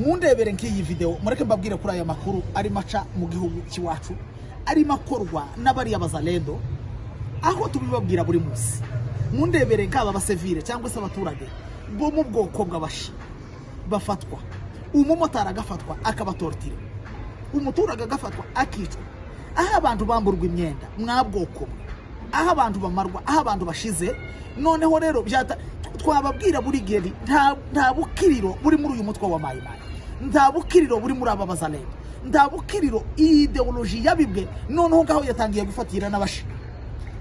Mundebere nk'iyi video, mureke mbabwire kuri aya makuru arimo aca mu gihugu cy'iwacu, arimo akorwa n'abariya bazalendo, aho tubibabwira buri munsi. Mundebere nk'aba basivile cyangwa se abaturage bo mu bwoko bw'Abashi bafatwa, umumotari agafatwa akabatorotira, umuturage agafatwa akicwa, aho abantu bamburwa imyenda mwa bwoko bwe, aho abantu bamarwa, aho abantu bashize. Noneho rero twababwira buri gihe nti nta bukiriro buri muri uyu mutwe wa Mayimayi, nta bukiriro buri muri aba bazalendo, nta bukiriro. Iyi idéologie yabibwe noneho ngaho yatangiye gufatira n'Abashi.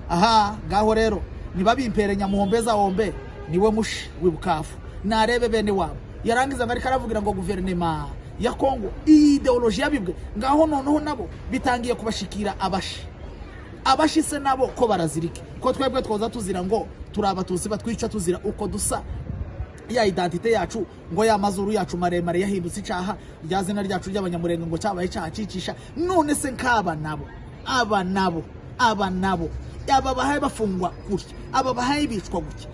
Aha ngaho rero nibabimpere Nyamuhombeza hombe, niwe mushi w'ibukavu, narebe bene wabo yarangiza ngo ariko aravugira ngo guverinema ya Kongo. Iyi idéologie yabibwe ngaho noneho nabo bitangiye kubashikira Abashi. Abashi se nabo ko barazirike? Ko twebwe twoza tuzira ngo turi Abatutsi, batwica tuzira uko dusa, ya identité yacu, ngo ya mazuru yacu maremare yahindutse icaha, rya zina ryacu ry'Abanyamurenge ngo cyabaye icaha cicisha. None se nk'aba nabo, aba nabo, aba nabo, aba bahaye bafungwa gutya, aba bahaye bicwa gutya,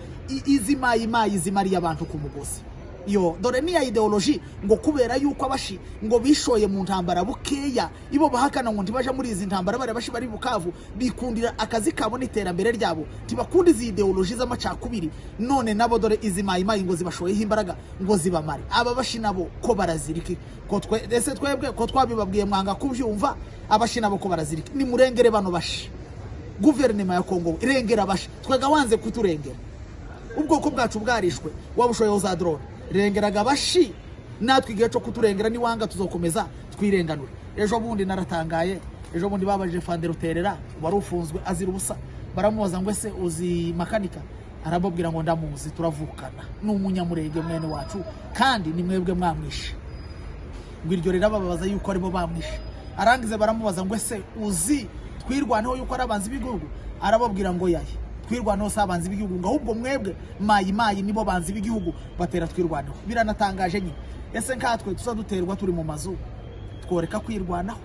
izi Mayimayi zimariye abantu ku mugozi yo, dore niya idéologie ngo kubera yuko Abashi ngo bishoye mu ntambara bukeya, ibo bahakana ngo ntibaja muri izi ntambara. Bari Abashi bari Bukavu bikundira akazi kabo n'iterambere ryabo, ntibakunda izi idéologie z'amacakubiri. None nabo dore izi Mayimayi ngo zibashoyeho imbaraga ngo zibamare. Aba Bashi nabo ko baraziriki? Ko twe ese twebwe ko twabibabwiye mwanga kubyumva? Abashi nabo ko baraziriki? Nimurengere bano Bashi. Guverinoma ya Kongo, irengera Abashi. Twega wanze kuturengera, ubwoko bwacu bwarishwe, wabushoyeho za drone. Rengeraga Abashi, natwe igihe cyo kuturengera niwanga tuzokomeza twirenganure. Ejo bundi naratangaye, ejo bundi babajije Fande Ruterera wari ufunzwe azira ubusa, baramubaza ngo: "Ese uzi Makanika?" Arababwira ngo: "Ndamuzi, turavukana, ni Umunyamurenge mwene wacu, kandi ni mwebwe mwamwishe." Ngo iryo rero ababaza yuko aribo bamwishe. Arangiza baramubaza ngo: "Ese uzi Twirwaneho yuko ari abanzi b'igihugu?" Arababwira ngo: "Yaye, Twirwaneho si abanzi b'igihugu," ngo ahubwo mwebwe Mayimayi nibo banzi b'igihugu batera Twirwaneho. Biranatangaje nyine. Ese nkatwe tuza duterwa turi mu mazu, tworeka kwirwanaho?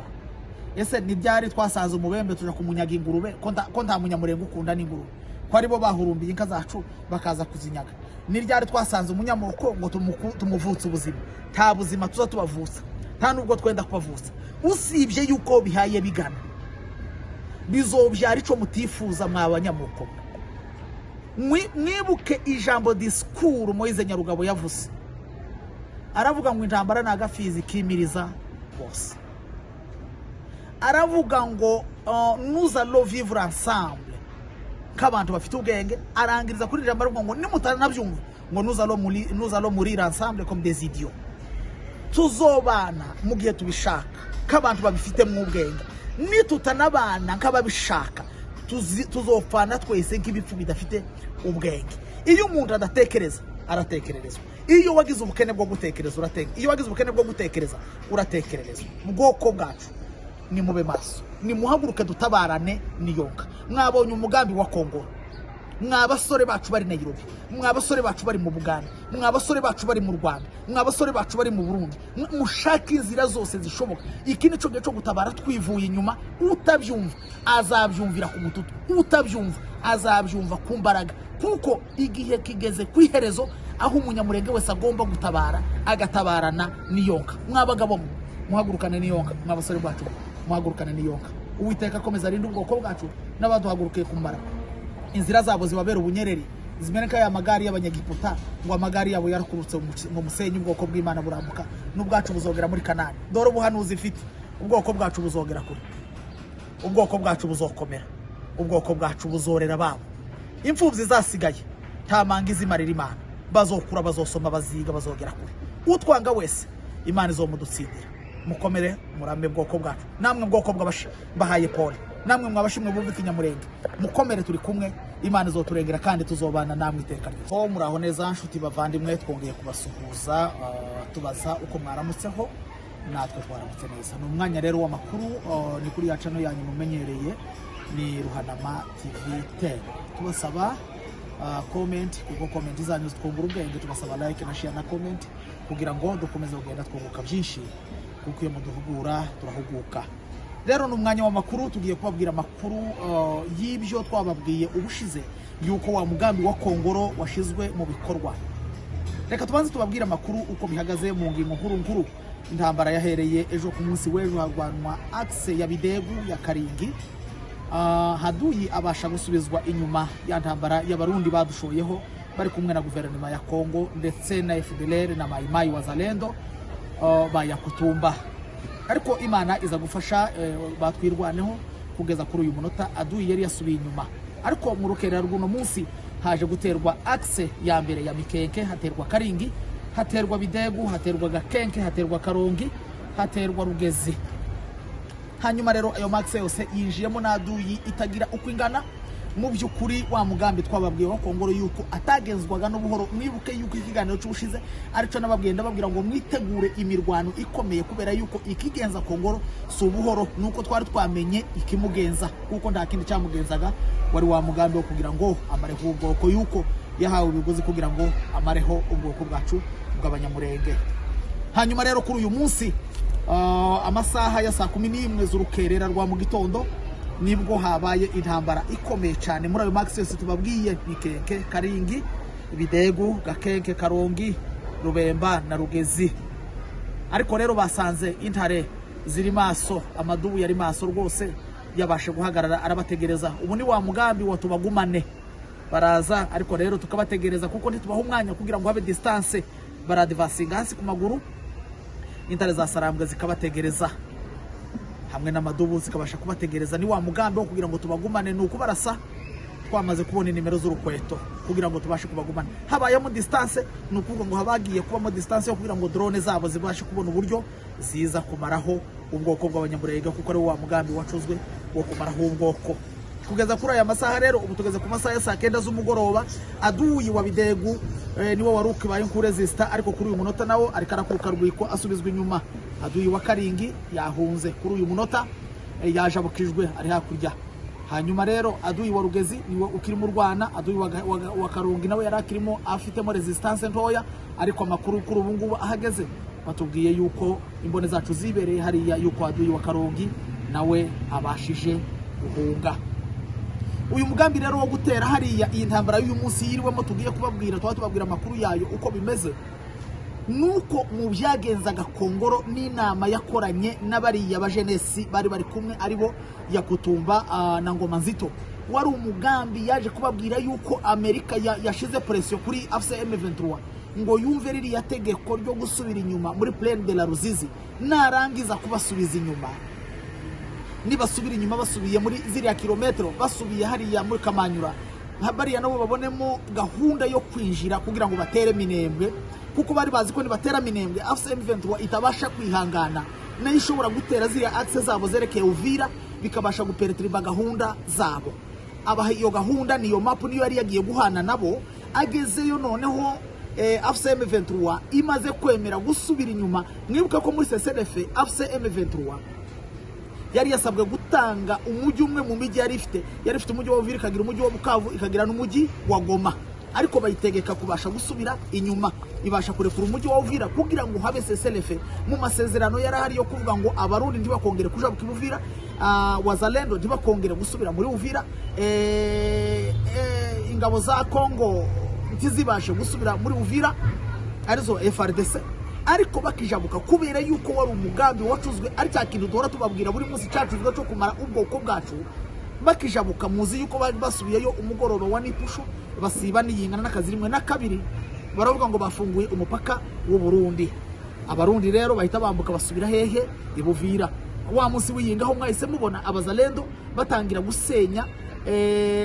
Ese ntibyari twasanze umubembe tuja kumunyaga ingurube? Ko nta Munyamurenge ukunda n'ingurube, ko aribo bahurumbiye inka zacu bakaza kuzinyaga? Ni ryari twasanze umunyamoko ngo tumuvutse ubuzima? Nta buzima tuza tubavutsa, nta nubwo twenda kubavutsa, usibye yuko bihaye bigana bizobyara ico mutifuza mwa banyamoko. Mwibuke ijambo, disikuru Moise Nyarugabo yavuze, aravuga ngo intambara ni agafizi kimiriza bose. Aravuga ngo nous allons vivre ensemble nk'abantu bafite ubwenge. Arangiriza kuri ijambo aravuga ngo nimutanabyumva, ngo nous allons mourir ensemble comme des idiots. Tuzobana mu gihe tubishaka nk'abantu babifitemo ubwenge, nitutanabana nk'ababishaka tuzopfana twese nk'ibipfu bidafite ubwenge. Iyo umuntu adatekereza aratekererezwa. Iyo wagize ubukene bwo gutekereza urateka, iyo wagize ubukene bwo gutekereza uratekererezwa. Bwoko bwacu, nimube maso, nimuhaguruke dutabarane niyonka. Mwabonye umugambi wa Kongoro. Mwa basore bacu bari Nairobi, mwa basore bacu bari mu Buganda, mwa basore bacu bari mu Rwanda, mwa basore bacu bari mu Burundi, mushake inzira zose zishoboka. Iki ni cyo gihe cyo gutabara twivuye inyuma. Utabyumva azabyumvira ku mututu, utabyumva azabyumva ku mbaraga, kuko igihe kigeze ku iherezo aho Umunyamurenge wese agomba gutabara, agatabarana n'iyonka. Mwa bagabo mwe, muhagurukane n'iyonka. Mwa basore bacu, muhagurukane n'iyonka. Uwiteka akomeza arinde ubwoko bwacu n'abaduhagurukiye kumara. Inzira zabo zibabera ubunyereri, zimere nk'aya magari y'Abanyegiputa, ngo amagari yabo yarakurutse mu musenyi, ubwoko bw'Imana burambuka. N'ubwacu buzogera muri Kanani. Dore ubuhanuzi ifite: ubwoko bwacu buzogera kure, ubwoko bwacu buzokomera, ubwoko bwacu buzorera babo. Imfubyi zasigaye nta manga izimarira Imana, bazokura, bazosoma, baziga, bazogera kure. Utwanga wese Imana izomudutsindira. Mukomere, murame bwoko bwacu. Namwe bwoko bw'Abashi, mbahaye pole. Namwe mwabashimwe bumva Ikinyamurenge, mukomere, turi kumwe. Imana izoturengera kandi tuzobana namwe iteka ryose. Ho muraho neza nshuti bavandimwe, twongeye kubasuhuza, tubaza uko mwaramutseho. Natwe twaramutse neza. Ni umwanya rero w'amakuru, ni kuri ya channel yanyu mumenyereye, ni Ruhanama TV 10. Tubasaba comment, kuko comment zanyu zitwungura ubwenge. Tubasaba like na share na comment kugira ngo dukomeze kugenda twunguka byinshi, kuko iyo muduhugura turahuguka. Rero ni umwanya w'amakuru, tugiye kubabwira amakuru y'ibyo twababwiye ubushize, yuko wa mugambi wa Kongoro washizwe mu bikorwa. Reka tubanze tubabwire amakuru uko bihagaze mu ngingo nkuru nkuru. Intambara yahereye ejo ku munsi w'ejo, harwanwa axe ya Bidegu ya Karingi. Haduyi abasha gusubizwa inyuma ya ntambara y'Abarundi badushoyeho bari kumwe na guverinoma ya Congo ndetse na FDLR na Maimai Wazalendo bayakutumba, ariko Imana iza gufasha, batwirwaneho kugeza kuri uyu munota aduyi yari yasubiye inyuma. Ariko mu rukerera rw'uno munsi haje guterwa axe ya mbere ya Mikenke, haterwa Karingi, haterwa Bidegu, haterwa Gakenke, haterwa Karongi, haterwa Rugezi. Hanyuma rero ayo maxe yose yinjiyemo n'aduyi itagira uko ingana. Mu by'ukuri wa mugambi twababwiye wa Kongoro yuko atagenzwaga n'ubuhoro, mwibuke yuko ikiganiro cy'ubushize aricyo nababwiye, ndababwira ngo mwitegure imirwano ikomeye, kubera yuko ikigenza Kongoro si ubuhoro, nuko twari twamenye ikimugenza, kuko nta kindi cyamugenzaga wari wa mugambi wo kugira ngo amareho ubwoko, yuko yahawe ibigozi kugira ngo amareho ubwoko bwacu bw'Abanyamurenge. Hanyuma rero kuri uyu munsi, amasaha ya saa 11 z'urukerera rwa mu gitondo, nibwo habaye intambara ikomeye cyane muri ayo max yose tubabwiye: Mikenke, Karingi, Bidegu, Gakenke, Karongi, Rubemba na Rugezi. Ariko rero basanze intare ziri maso, amadubu yari maso rwose, yabashe guhagarara arabategereza. Ubu ni wa mugambi wa tubagumane, baraza ariko rero tukabategereza, kuko ntitubaha umwanya kugira ngo habe distance, baradivasinga hasi ku maguru. Intare za Sarambwe zikabategereza hamwe n'amadubu, zikabasha kubategereza. Ni wa mugambi wo kugira ngo tubagumane, ni ukubarasa twamaze kubona inimero z'urukweto kugira ngo tubashe kubagumana. Habayemo distance, ni ukuvuga ngo habagiye kubamo distance yo kugira ngo drone zabo zibashe kubona uburyo ziza kumaraho ubwoko bw'Abanyamurenge, kuko ari wa mugambi wacuzwe wo kumaraho ubwoko. Kugeza kuri aya masaha rero, ubu tugeze ku masaha ya saa 9 z'umugoroba, aduyi wa Bidegu niwe wari ukibaye nkuresista, ariko kuri uyu munota nawo ariko arakuka rwiko, asubizwa inyuma. Aduyi wa Karingi yahunze kuri uyu munota, yajabukijwe ari hakurya. Hanyuma rero aduyi wa Rugezi niwe ukirimo urwana. Aduyi wa Karungi nawe yari akirimo afitemo resistance ntoya, ariko amakuru kuri ubu ngubu ahageze batubwiye yuko imbone zacu zibereye hariya, yuko aduyi wa Karongi nawe abashije guhunga. Uyu mugambi rero wo gutera hariya, iyi ntambara y'uyu munsi yiriwemo tugiye kubabwira, tuba tubabwira amakuru yayo uko bimeze, nuko mu byagenzaga Kongoro n'inama yakoranye n'abariya bajenesi bari bari kumwe, aribo Yakutumba na Ngoma Nzito, wari umugambi yaje kubabwira yuko Amerika yashize pression kuri AFC M23 ngo yumve ririya tegeko ryo gusubira inyuma muri Plaine de la Ruzizi. Narangiza kubasubiza inyuma, nibasubira inyuma basubiye muri ziriya kilometero, basubiye hariya muri Kamanyura, bariya nabo babonemo gahunda yo kwinjira kugira ngo batere Minembwe, kuko bari bazi ko nibatera Minembwe AFC M23 itabasha kwihangana, nayo ishobora gutera ziriya axe zabo zerekeye Uvira, bikabasha guperetriba gahunda zabo. Abaha iyo gahunda, niyo mapu niyo yari yagiye guhana nabo. Agezeyo noneho, AFC M23 imaze kwemera gusubira inyuma. Mwibuke ko muri CCDF AFC M23 yari yasabwe gutanga umujyi umwe mu mijyi yari ifite. Yari ifite umujyi wa Uvira, ikagira umujyi wa Bukavu, ikagira n'umujyi wa Goma, ariko bayitegeka kubasha gusubira inyuma, ibasha kurekura umujyi wa Uvira kugira ngo habe CCLF. Mu masezerano yari ahari yo kuvuga ngo Abarundi ntibakongere kujabuka Uvira, Wazalendo ntibakongere gusubira muri Uvira, ingabo za Congo ntizibashe gusubira muri Uvira, arizo FARDC, ariko bakijabuka, kubera yuko wari umugambi wacuzwe, ari cya kintu duhora tubabwira buri munsi cacuzwe cyo kumara ubwoko bwacu. Bakijabuka, muzi yuko bari basubiyeyo umugoroba wa nipushu, basiba n'iyingana n'akazi rimwe na kabiri, baravuga ngo bafunguye umupaka w'u Burundi. Abarundi rero bahita bambuka basubira hehe? Ibuvira. Wa munsi w'iyingaho mwahise mubona Abazalendo batangira gusenya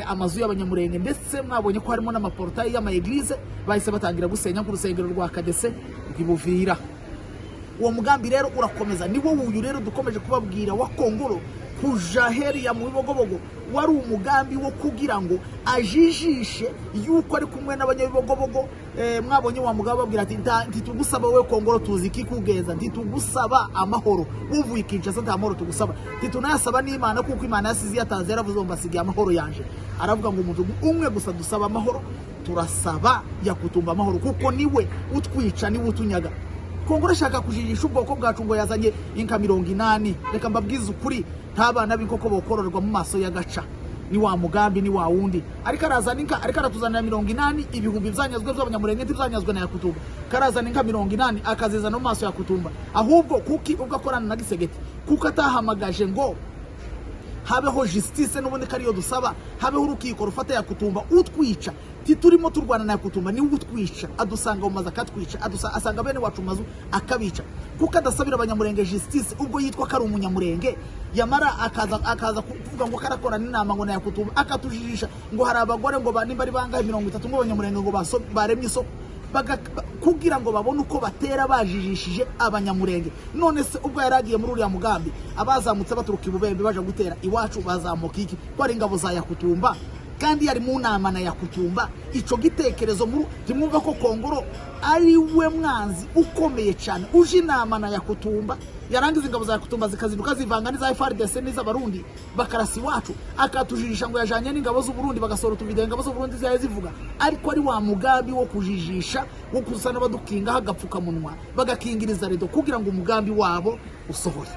amazu y'Abanyamurenge, ndetse mwabonye ko harimo n'amaportayi y'ama église bahise batangira gusenya, nk'urusengero rwa Kadese rw'Ibuvira. Uwo mugambi rero urakomeza, niwo wuyu rero dukomeje kubabwira wa Kongoro kuja heriya mu Bibogobogo. Wari umugambi wo kugira ngo ajijishe yuko ari kumwe n'Abanyabibogobogo. Mwabonye wa mugabo babwira ati: "Ntitugusaba wowe Kongoro, tuzi ikikugenza, ntitugusaba amahoro wuvuye Kinshasa, nta mahoro tugusaba, ntitunayasaba n'Imana, kuko Imana yasize yatanze, yaravuze ngo mbasigiye amahoro yanje." Aravuga ngo umuntu umwe gusa dusaba amahoro, turasaba Yakutumba amahoro, kuko niwe utwica, niwe utunyaga. Kongoro ashaka kujijisha ubwoko bwacu ngo yazanye inka 80. Reka mbabwize ukuri, nta bana b'inkoko bokororerwa mu maso y'agaca. Ni wa mugambi, ni wa wundi, ariko arazana inka, ariko aratuzanira 80 ibihumbi byanyazwe by'Abanyamurenge, ntibyanyazwe na Yakutumba. Karazana inka 80 akazizana mu maso ya Kutumba. Ahubwo kuki ubwo akorana na Gisegeti, kuko atahamagaje ngo habeho justice? N'ubundi ko ariyo dusaba, habeho urukiko rufata Yakutumba utwica. Titurimo turwana na Yakutumba, niwe utwica, adusanga mu mazu akatwica, asanga bene wacu mu mazu akabica. Kuko adasabira Abanyamurenge justice ubwo yitwa ko ari Umunyamurenge, yamara akaza kuvuga ngo karakorana inama ngo na Yakutumba, akatujijisha ngo hari abagore ngo nimba ari bangahe, 30 ngo Abanyamurenge ngo baremye isoko kugira ngo babone uko batera bajijishije Abanyamurenge. None se ubwo yari agiye muri uriya mugambi, abazamutse baturuka i Bubembe baje gutera iwacu bazamuka iki, ko ari ingabo za Yakutumba kandi yari mu nama na Yakutumba? Ico gitekerezo ntimwumva ko Kongoro ari we mwanzi ukomeye cyane, uje inama na Yakutumba, yarangiza ingabo za Yakutumba zikazinduka zivanga n'iza FARDC n'iz'Abarundi, bakarasa iwacu, akatujijisha ngo yajanye n'ingabo z'Uburundi, bagasohora utuvideo ingabo z'Uburundi zihaye zivuga, ariko ari wa mugambi wo kujijisha, wo kusa n'abadukingaho agapfukamunwa, bagakingiriza rido kugira ngo umugambi wabo usohore.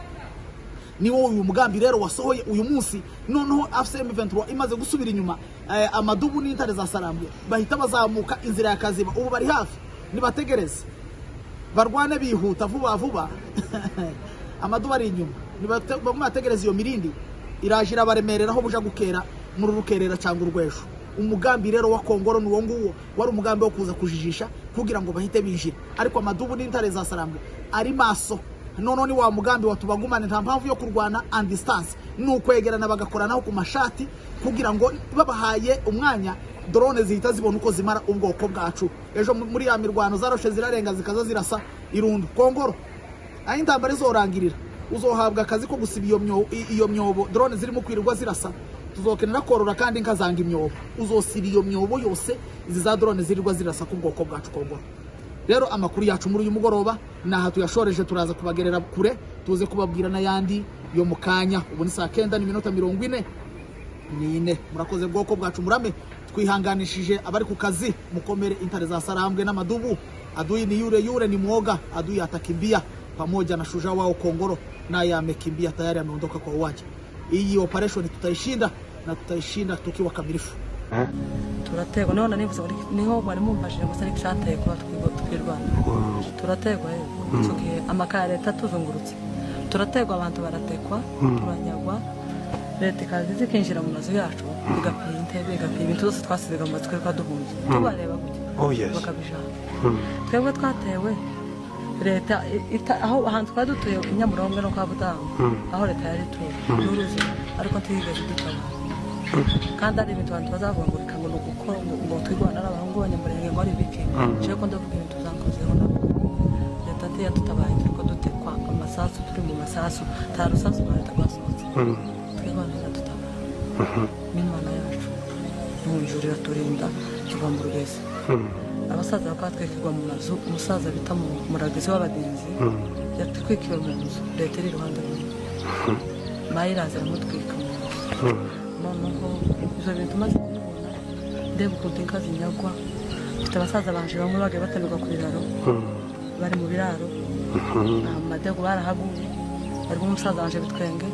Niwo uyu mugambi rero wasohoye uyu munsi. Noneho AFC M23 imaze gusubira inyuma, amadubu n'intare za Sarambwe bahita bazamuka inzira ya Kaziba. Ubu bari hafi, nibategereze barwane bihuta vuba vuba. Amadubu ari inyuma, bamwe bategereza iyo mirindi iraje irabaremerera aho buja gukera muri rukerera cyangwa urwejo. Umugambi rero wa Kongoro ni uwo nguwo, wari umugambi wo kuza kujijisha kugira ngo bahite binjira, ariko amadubu n'intare za Sarambwe ari maso. Noneho ni wa mugambi wa tubagumane, nta mpamvu yo kurwana en distance, ni ukwegerana bagakoranaho ku mashati kugira ngo babahaye umwanya drone zihita zibona uko zimara ubwoko bwacu. Ejo muri ya mirwano zaroshe zirarenga zikaza zirasa irundu. Kongoro, aho intambara izorangirira uzohabwa akazi ko gusiba iyo myobo drone zirimo kwirirwa zirasa. Tuzokenera korora kandi inka zanga imyobo. Uzosiba iyo myobo yose izi za drone zirirwa zirasa ku bwoko bwacu. Kongoro rero, amakuru yacu muri uyu mugoroba ni aha tuyashoreje. Turaza kubagerera kure, tuze kubabwira n'ayandi yo mu kanya. Ubu ni saa 9 n'iminota 44. Murakoze bwoko bwacu, murame. Twihanganishije abari ku kazi, mukomere. Intare za Sarambwe n'amadubu, adui ni yule yule, ni mwoga. Adui atakimbia pamoja na shujaa wao Kongoro, naye amekimbia tayari, ameondoka kwa uwanja. Iyi operation tutaishinda na tutaishinda tukiwa kamilifu. Turategwa niho nanivuze ngo niho mwari mumbajije ngo se ariko icyateye kuba twirwana. Turategwa yego, icyo gihe amaka ya leta atuzungurutse, turategwa, abantu baratekwa, turanyagwa, leta ikaza ikinjira mu mazu yacu, igapiya intebe, igapiya ibintu byose twasigaga mu mazu twari duhunze, tubareba gutya, bakabijana. Twebwe twatewe leta aho ahantu twari dutuye i Nyamurongo no kwa Budamu, aho leta yari ituye n'uruzi, ariko ntiyigeze idutabara. Kandi ari ibintu abantu bazavuga ngo reka ngo ni ugukora ngo twirwana ari abahungu b'Abanyamurenge, ngo ari ibiki. Jewe ko ndavuga ibintu zankozeho nabo, leta ntiyadutabaye, turiko dutekwa amasasu, turi mu masasu, nta rusasu rwa leta rwasohotse. Twirwana iradutabara n'Imana yacu mu ijuru iraturinda tuva mu rugezi. Abasaza bakatwikirwa mu mazu. Umusaza bita mu Muragizi w'Abagenzi yatwikiwe mu nzu, leta iri iruhande rwe, mayiraza iramutwika mu nzu. Noneho ibyo bintu maze kubibona, ndeba ukuntu inka zinyagwa, mfite abasaza banje bamwe bagiye batamirwa ku biraro, bari mu biraro mu madego, barahaguye. Harimo umusaza wanje Bitwenge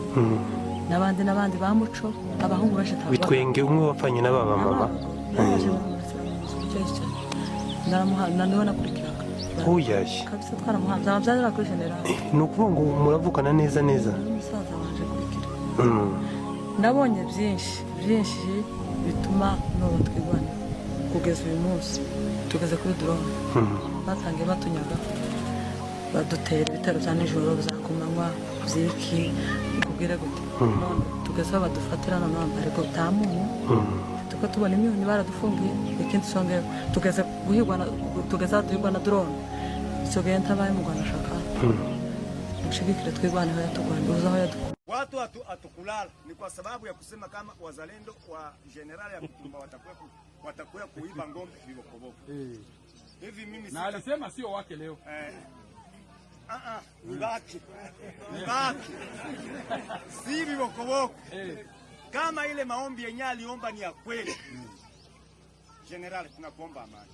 n'abandi n'abandi ba Muco, abahungu benshi ntabwo. Bitwenge umwe wapfanye na baba mama? Baje bamurekera mu nzu icyo naramuha, niwe nakurikiraga. Oyaye. Kabisa, twaramuhanze ababyarira kuri generali. Ni ukuvuga ngo muravukana neza neza? Umusaza wanje kurikira. Nabonye byinshi byinshi bituma n'ubu twirwanira kugeza uyu munsi tugeze kuri drone. Batangiye batunyaga, badutera ibitero bya nijoro, bya ku manywa, byiki nkubwire gute. None tugeze aho badufatira none ariko tamunyu tuko tubona imyunyu baradufungiye. Ikindi cyongeye, tugeze guhigwa tugeze aho duhigwa na drone. Icyo gihe ntabaye mu Rwanda, ashaka mushigikire twirwaneho, yatugwaniye uzi aho yadukuye. Watu hatukulala ni kwa sababu ya kusema kama wazalendo wa generali ya Kutumba watakuya kuiba ngombe vibokoboko hivi. Mimi Na alisema sio wake leo. Eh, ah, ah, ni baki ni baki si vibokoboko. Kama ile maombi yenye aliomba ni ya kweli, General, tunakuomba amani,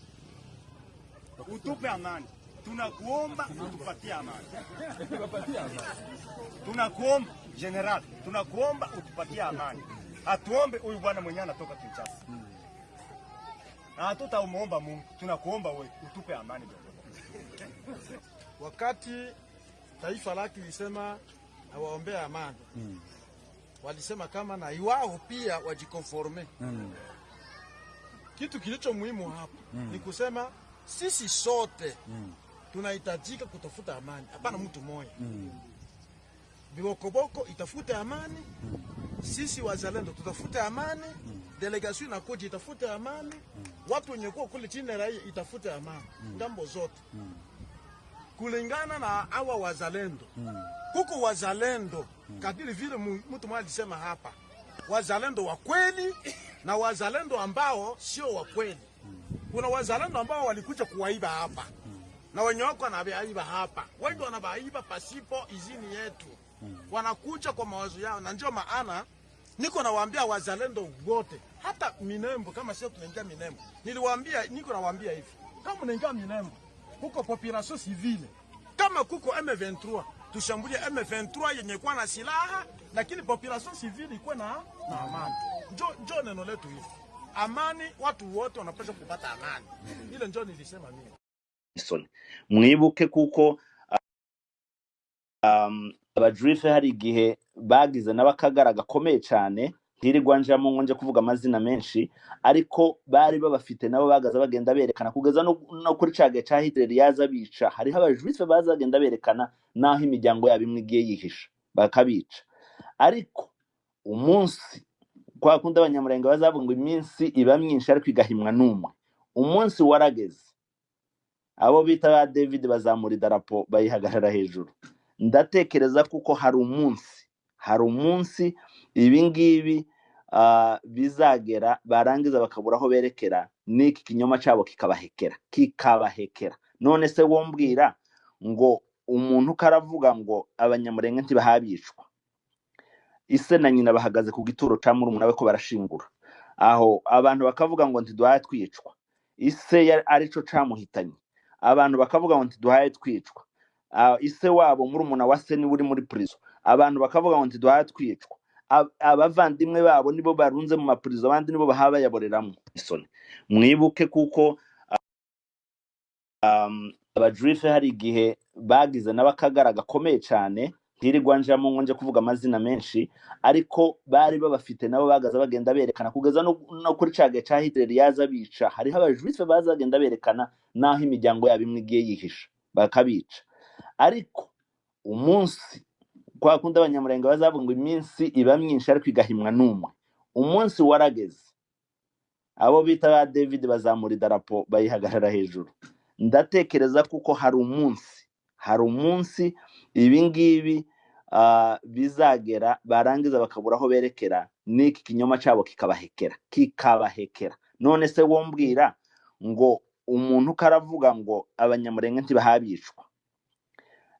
utupe amani, tunakuomba utupatie amani. Tunakuomba General, tunakuomba utupatie amani. Hatuombe huyu bwana mwenyewe anatoka Kinshasa. Na hatutamuomba Mungu, tunakuomba wewe utupe amani bwana. Wakati taifa lake lilisema nawaombea amani, walisema kama na iwao pia wajiconforme. Kitu kilicho muhimu hapa ni kusema sisi sote tunahitajika kutafuta amani, hapana mtu mmoja. Bibokoboko itafute amani, sisi wazalendo tutafute amani, délégation inakuja itafute amani, watu wenye kuwa kule chini ya raia itafute amani, ngambo zote kulingana na hawa wazalendo. Kuko wazalendo kadiri vile mtu mmoja alisema hapa, wazalendo wa kweli na wazalendo ambao sio wa kweli. Kuna wazalendo ambao walikuja kuwaiba hapa na wenye wako wanabaiba hapa, wengi wanabaiba pasipo izini yetu, wanakuja kwa mawazo yao, na ndio maana niko nawaambia wazalendo wote, hata Minembwe, kama sio tunaingia Minembwe, niliwaambia, niko nawaambia hivi, kama unaingia Minembwe kuko population civile, kama kuko M23 tushambulie M23 yenye kuwa na silaha, lakini population civile ikuwe na amani. Njo neno letu hivi, amani, watu wote wanapaswa kupata amani. Ile njo nilisema mimi. Isoni mwibuke kuko abajuife hari igihe bagize n'abakagara gakomeye cyane, ntirirwa njamo ngo nje kuvuga amazina menshi, ariko bari babafite nabo bagaza bagenda berekana kugeza no kuri ca gihe ca Hitler yaza bica. Hariho abajuife baza bagenda berekana n'aho imiryango yabo imwe igiye yihisha bakabica. Ariko umunsi kwa kundi abanyamurenge bazavuga ngo iminsi iba myinshi ariko igahimwa n'umwe, umunsi warageze abo bita ba David bazamura idarapo bayihagarara hejuru. Ndatekereza kuko hari umunsi ibi ngibi bizagera, barangiza bakabura aho berekera n'iki kinyoma cyabo kikabahekera kikabahekera. None se wombwira ngo umuntu karavuga ngo abanyamurenge ntibahabicwa, ise na nyina bahagaze ku gituro ca murumuna we ko barashingura aho, abantu bakavuga ngo ntiduhaye twicwa, ise arico camuhitanye, abantu bakavuga ngo ntiduhaye twicwa, ise wabo murumuna wa se niwe uri muri prison, abantu bakavuga ngo ntiduhaye twicwa, abavandimwe babo nibo barunze mu mapurizo, abandi nibo baha bayaboreramo. Isoni mwibuke kuko abajuife hari igihe bagize n'abakagara gakomeye cyane, ntirirwa njamo ngo nje kuvuga amazina menshi, ariko bari babafite nabo bagaza bagenda berekana kugeza no kuri ca gihe ca Hitler yaza bica. Hariho abajuife baza bagenda berekana n'aho imiryango yabo imwe igiye yihisha bakabica. Ariko umunsi kwa kundi abanyamurenge bazavuga ngo iminsi iba myinshi ariko igahimwa n'umwe, umunsi warageze abo bita ba David bazamura idarapo bayihagarara hejuru. Ndatekereza kuko hari umunsi ibi ngibi bizagera, barangiza bakabura aho berekera n'iki kinyoma cyabo kikabahekera kikabahekera. None se wombwira ngo umuntu karavuga ngo abanyamurenge ntibahabicwa,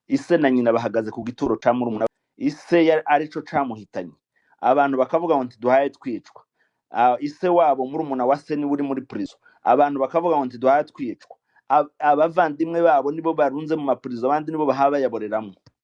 ise na nyina bahagaze ku gituro ca murumuna, ise arico camuhitanye, abantu bakavuga ngo ntiduhaye twicwa, ise wabo murumuna wa se niwe uri muri prison, abantu bakavuga ngo ntiduhaye twicwa, abavandimwe babo nibo barunze mu mapurizo, abandi nibo baha bayaboreramo.